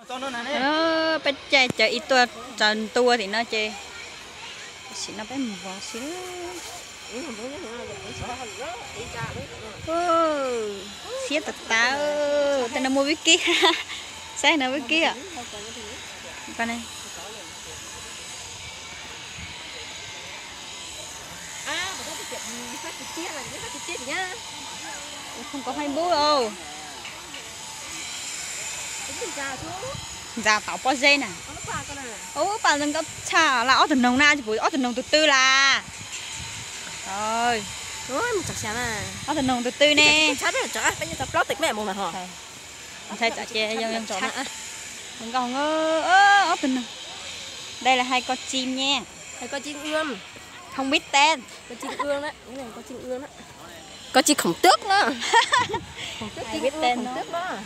Peb caij caw ib tuaj tsaws ntua tim no ces, tam sim no peb mus vov xwb. Siab tas tas, tej no muaj vib kib, saib no vib kib. Không có Facebook đâu. Ntxa tau pob zeb na. Ub, pas nkauj tshaj las ob tug noog na, tsis pum ob tug noog tus twg las. Ob tug noog tus twg ne? Ntshai tsam ces nkauj, ob tug noog. Đây là hai con chim nha. Hai con chim ưm. Không biết tên. Con chim ưm đó. Con chim khổng tước đó. Khổng tước, chim ưm khổng tước đó.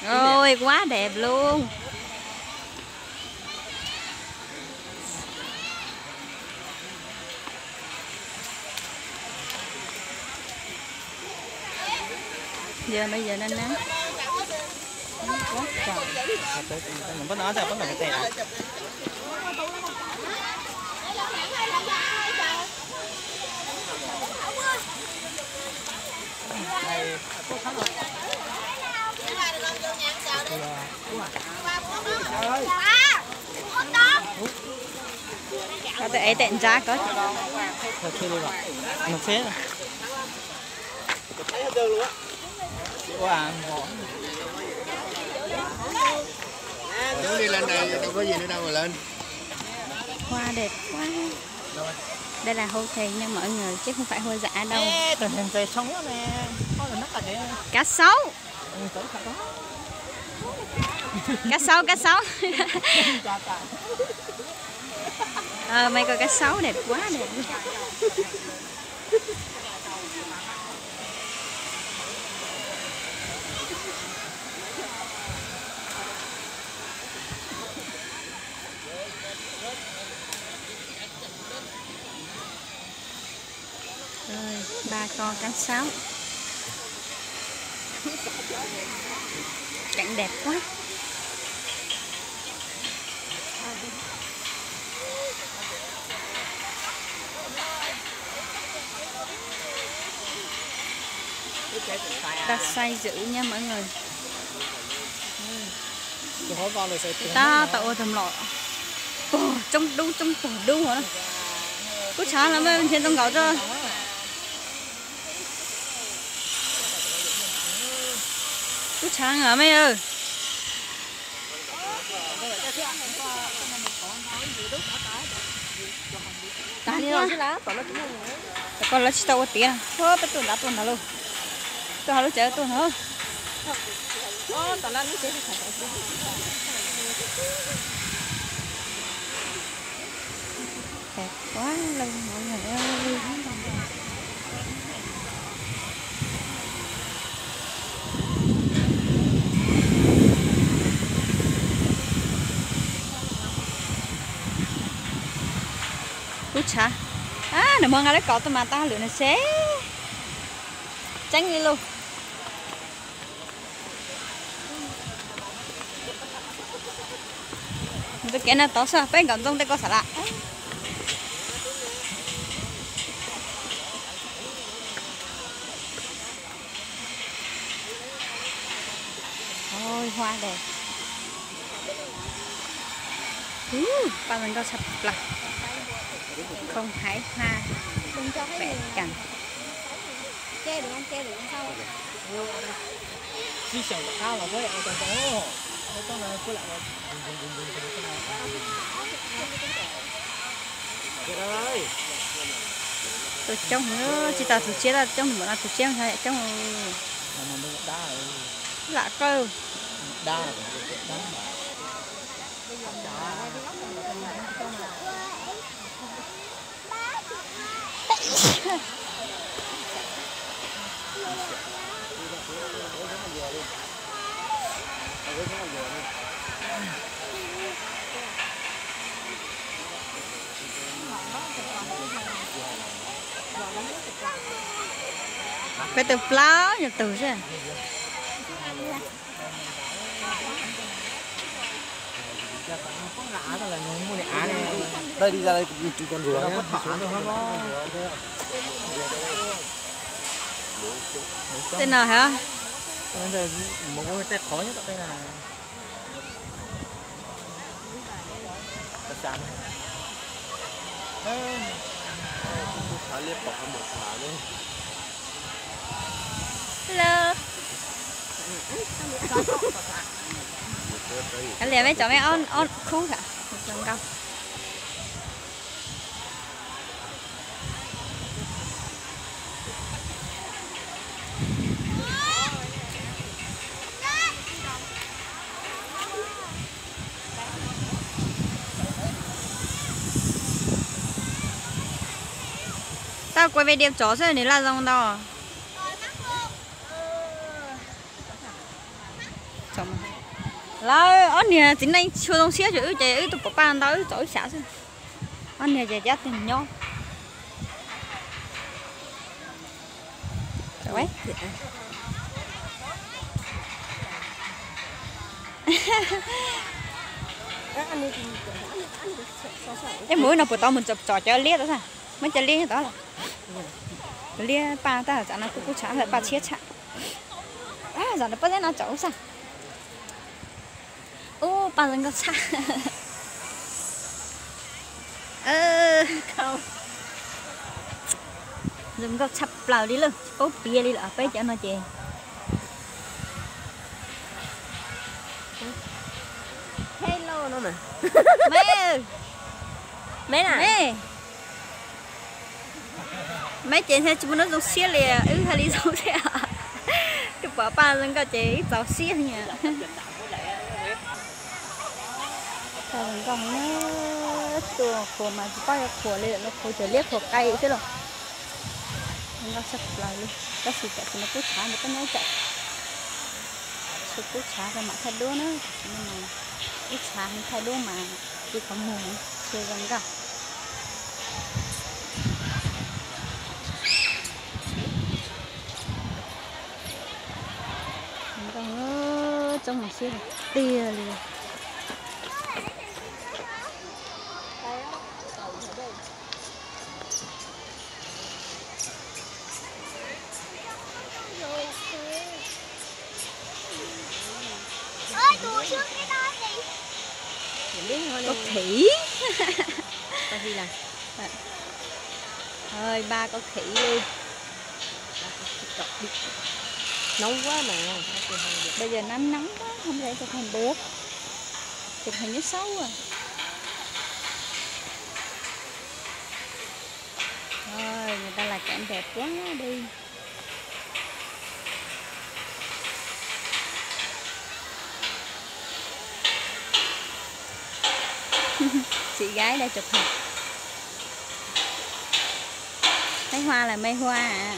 Ôi, quá đẹp luôn. Giờ bây giờ nó nắng quá trời. Koj twb ev tej ntsa ko. Hoa đẹp quá. Đây là hô thèn nha mọi người chứ không phải hoa giả đâu. Cá sấu. Cá sấu, cá sấu. Ờ, mày coi cá sấu đẹp quá đẹp. Rồi, ba con cá sấu. Cảnh đẹp quá. Tao say dữ nha mọi người. Tab tom ua tau mlom pog coob dub coob pog dub hov na. Kub tshav los mas nrhiav tau nkaus tso. Kub tshav mej. Koj lawv tsis tau ua tiav, peb tuaj nrad tuaj nrad lauj. Tuaj hauv lub tsev tuaj no. Đẹp quá luôn mọi người ơi. Kub tshav. Nws muaj nqa lawv kom tuaj mas tau lwm nws seb. Tseeb li lauj. Tus kev no tod xwb, peb nkaum ntxoo tej ko xav lam. Ôi, hoa đẹp. Ú, paj nkaus tshaj plaws. Không hái hoa bẻ cành. Tus coob, tsis tas tus tsiab, tus coob tus coob. Lam qawj. Peb tus plaub nyuag tus xwb. Đây đi ra đây, chụp con rùa nhé. Tên nào hả? Tên khó nhất tên là Hello. Liam, mej cov mej ob khub hab. Tau kuv video tsov xwb nws laj zoo ntau. Lawv ob niag txiv neej tshua zoo siab rau wb ces wb tuaj pom paj ntau wb txaus wb xyav xwb. Ob niag ces cab tes nyob. Eb, mus no puas tau mus tsom cov liab tau, muab cov liab tod los. Cov liab paj tab tom no kuj kub tshaj, paj tshiab tshaj. Zaum no paj liab no tsom ub xaj. Ub, paj zoo nkauj tshaj. Zoo nkauj tshaj plaws li lawm, tsis paub piav li lawm peb cov no ces. Hello no na. Me, me na. Meb ces tsis muaj hnub zoo siab li, wb hais li zoo thiab. Twb pom paj zoo nkauj ces wb txaus siab li. Zoo nkauj, tua qhuas mas tsis paub yuav qhuas li, qhuas cov liab qhuas qe xwb los. Zoo nkauj tshaj plaws li, tab sis tam sim no kub tshav ntawd koj nyob ib tsam. Tshuav kub tshav rau mam thaij duab na, tam sim no mas kub tshav heev thaij duab mas tsis qhov muag, tsis zoo nkauj. Zoo nkauj, txoob mas siab tiag li. Kau khij. Ba kau khij li. Nóng quá mà. Bây giờ nắng nóng quá, không thể chụp hình được. Chụp hình nó xấu à. Rồi, người ta làm cảnh đẹp quá đi. Chị gái đang chụp hình. Thấy hoa là mê hoa à.